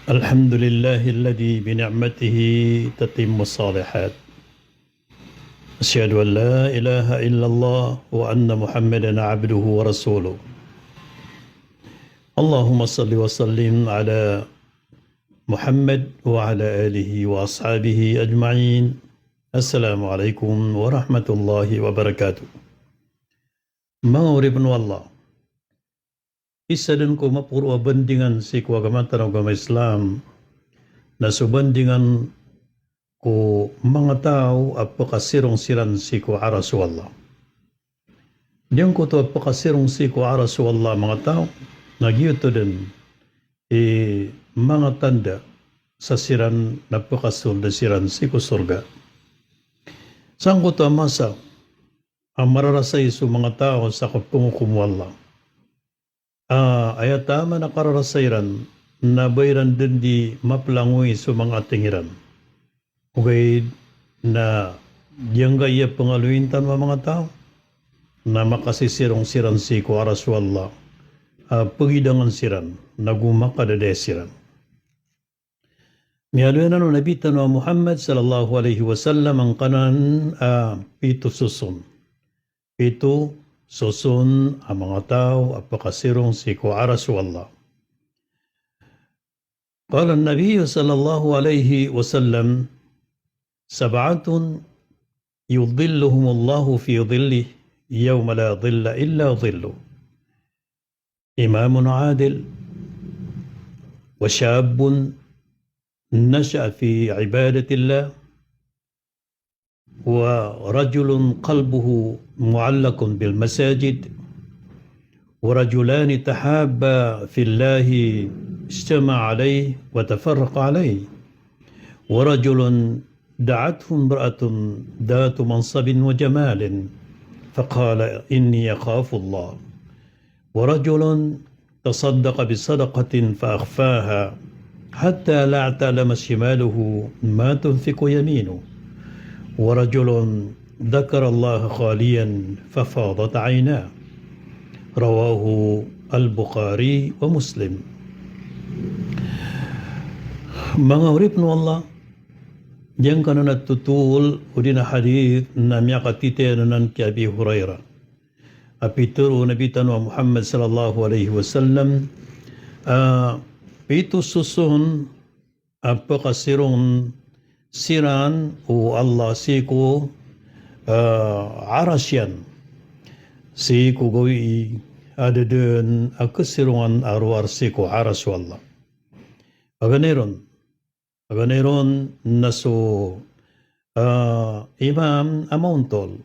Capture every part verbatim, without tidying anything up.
الحمد لله الذي بنعمته تتم الصالحات. أشهد أن لا إله إلا الله وأن محمدا عبده ورسوله. اللهم صل وسلم على محمد وعلى آله وأصحابه أجمعين. السلام عليكم ورحمة الله وبركاته. Manga oripn o Allah, isa dn ko maporo a bandingan sii ko agama tano a agama Islam na so bandingan ko manga taw a pkasirong siran sii ko aras o Allah. Giyangkoto a pkasirong sii ko aras o Allah a manga taw na giyoto dn i manga tanda sa siran na pkasold siran sii ko sorga. Sangkoto a masa a mararasay so manga taw sa kapangokom o Allah. A, aya taman a kararasay iran na ba iran dn di maplangoy so manga ating iran. Ogaid na giyangkaya pngaloyin tano a manga taw na makasisirong siran sii ko aras o Allah a pagidangan siran nago makadadaya siran. Miyaaloy anan o Nabi tano a Muhammad sallallahu alaihi wasallam angkanan a pito soson. Pito soson a manga taw a pkasirong sii ko aras o Allah. قال النبي صلى الله عليه وسلم: سبعة يظلهم الله في ظله يوم لا ظل إلا ظله. إمام عادل، وشاب نشأ في عبادة الله، ورجل قلبه معلق بالمساجد، ورجلان تحابا في الله اجتمعا عليه وتفرقا عليه، ورجل دعته امرأة ذات منصب وجمال فقال: إني أخاف الله، ورجل تصدق بصدقة فأخفاها حتى لا تعلم شماله ما تنفق يمينه، ورجل ذكر الله خاليا ففاضت عيناه. رواه البخاري ومسلم. Manga oripn o Allah, giyangkanan a totol odi na hadith na miyakatitayan anan ki Abi Hurairah. A pitharo o Nabi tano a Muhammad sallallahu alaihi wasallam, a, pito soson a pkasirong siran o Allah sii ko, a, aras iyan, sii ko gawii a da dn a kasirongan a rowar sii ko aras o Allah. Paganay ron, Paganay ron na so, a, imam a maontol.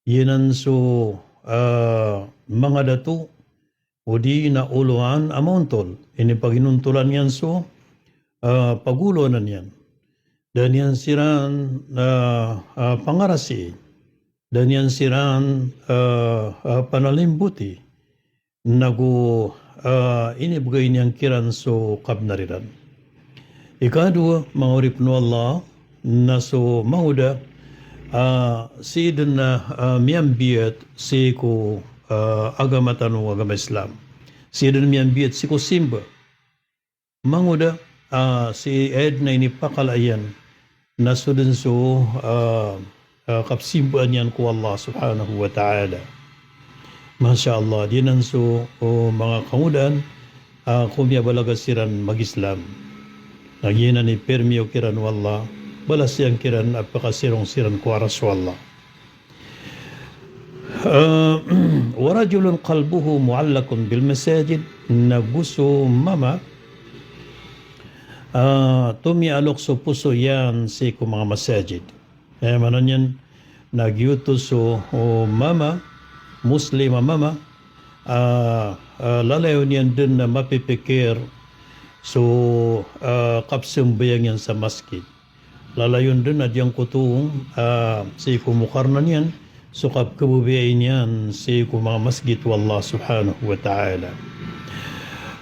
Giyanan so, a, manga dato, odi na olowan a maontol. Inipaginontolan iyan so, a, pagolowanan iyan. Da niyan siran, a, a, pangarasii. Da niyan siran, a, a, panalimboti. Nago, a, inibgay niyan kiran so kabnar iran. Ikadowa, manga oripn o Allah, na so mangoda, a, sii dn a, a, miyambiyat sii ko, a, agama tano a agama Islam. Sii dn miyambiyat sii ko simba. Mangoda, a, sii aya dn a inipakala iyan na so dn so, a, a, kapsimbaan iyan ko Allah subhanahu wa ta'ala. Masha Allah, giyanan so, o, manga kangodaan, a, ko miyabalaga siran mag-Islam. Na giyanan i permiyo kiran o Allah, balas iyan kiran a pakasirong siran ko aras o Allah. A, wa rajulun qalbuhu mu'allaqun bil masajid, nago so mama, a, tomiyalok so poso iyan sii ko manga masajid. Aya maana niyan na giyoto so, o, mama, Muslim a mama, a, a, lalayon iyan dn na mapipikir so, a, kapsambayang iyan sa masgit. Lalayon dn a giyangkoto, a, sii ko mokarna niyan so kapkhababayai niyan sii ko manga masgit o Allah subhanahu wa ta'ala.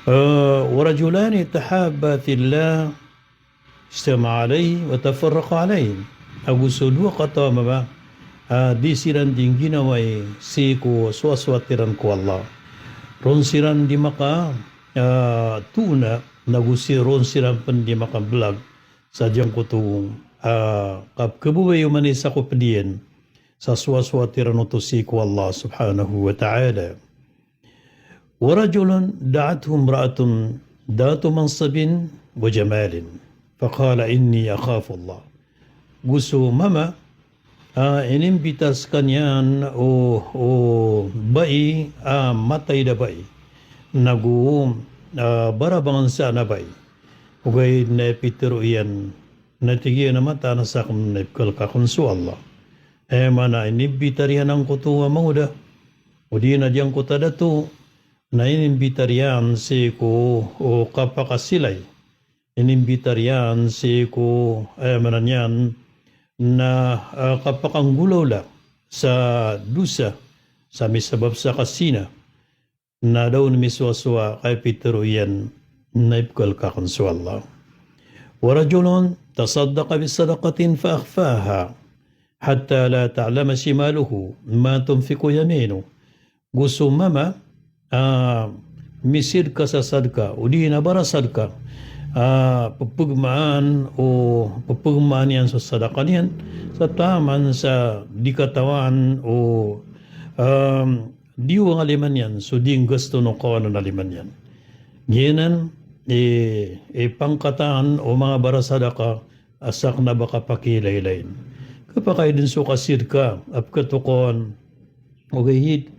A, wa rajulani tahabba fillah ijtama'a alayhi wa tafarraqa alayhi. Ago so dowa kataw a mama, a, di siran di ngginawai sii ko soasoat iran ko Allah. Ron siran di maka, a, toona na go si ron siran pn di makamblag sa giyangkoto a kapkhababayai oman i sa ko pd iyan sa soasoat iran oto sii ko Allah subhanahu wa ta'ala. Wa rajulun da'athu imra'atun dhatu mansibin wa jamalin, faqala inni akhafu Allah. Go so mama a inimbitar skaniyan o, o bai a mataid a bai, na go a barabangan san a bai. Ogaid na pitharo iyan na tig iyan a mataan a sakn na ipkhalk akn so Allah. Aya maana inimbitar iyan angkoto a mangoda, odi na giyangkoto a dato, na inimbitar iyan sii ko, o, kapakasilay. Inimbitar iyan sii ko, aya maana niyan na, a, kapakanggolawla sa dosa sa misabap sa kazina. Na da on misowasowa ka aya pitharo iyan na ipkhalk akn so Allah. Wa rajulun tasaddaqa bi sadaqatin fa akhfaha hatta la ta'lama shimaluhu ma tunfiqu yaminuh. Go so mama a misidka sa sadka, odi na barasadka a pphagomaan o, pphagomaan iyan so sadaka niyan sa taman sa di katawan o, em, di o ngaliman iyan so di nggasto o kawanan a liman iyan. Giyanan i, i pangkatan o manga barasadaka a sakn a ba kapakiilaylayin. Kapakaidn so kasidka a pkhatokawan, ogaid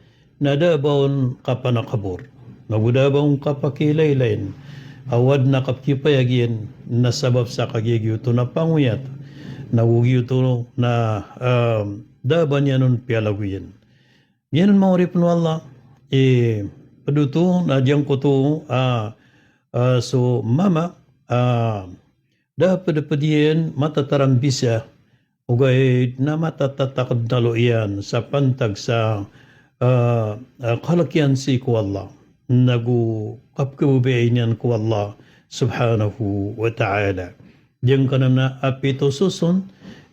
na da a ba on kapanakabor, na go da a ba on kapakiilaylayin. A wadn a kapkhipayag iyan na sabap sa kagiya giyoto na pangoyat, na go giyoto na, em, da a ba niyan on piyalagoyan. Giyanan manga oripn o Allah, i pd oto na giyangkoto a, a, so mama a da a pd pd iyan matatarambisa, ogaid na matatatakd talo iyan sa pantag sa, a, a, khalk iyan sii ko Allah, na go kapkhababayai niyan ko Allah subhanahu wa ta'ala. Giyangkanan a pito soson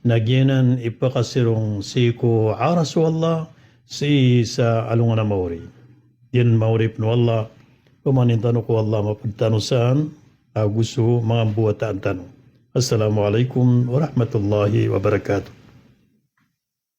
na giyanan ipakasirong sii ko aras o Allah sii sa alongan a maori. Giyanan manga oripn o Allah, pamanin tano ko Allah mapd tano san ago so manga mbawataan tano. Assalamu alaikum warahmatullahi wabarakatuh.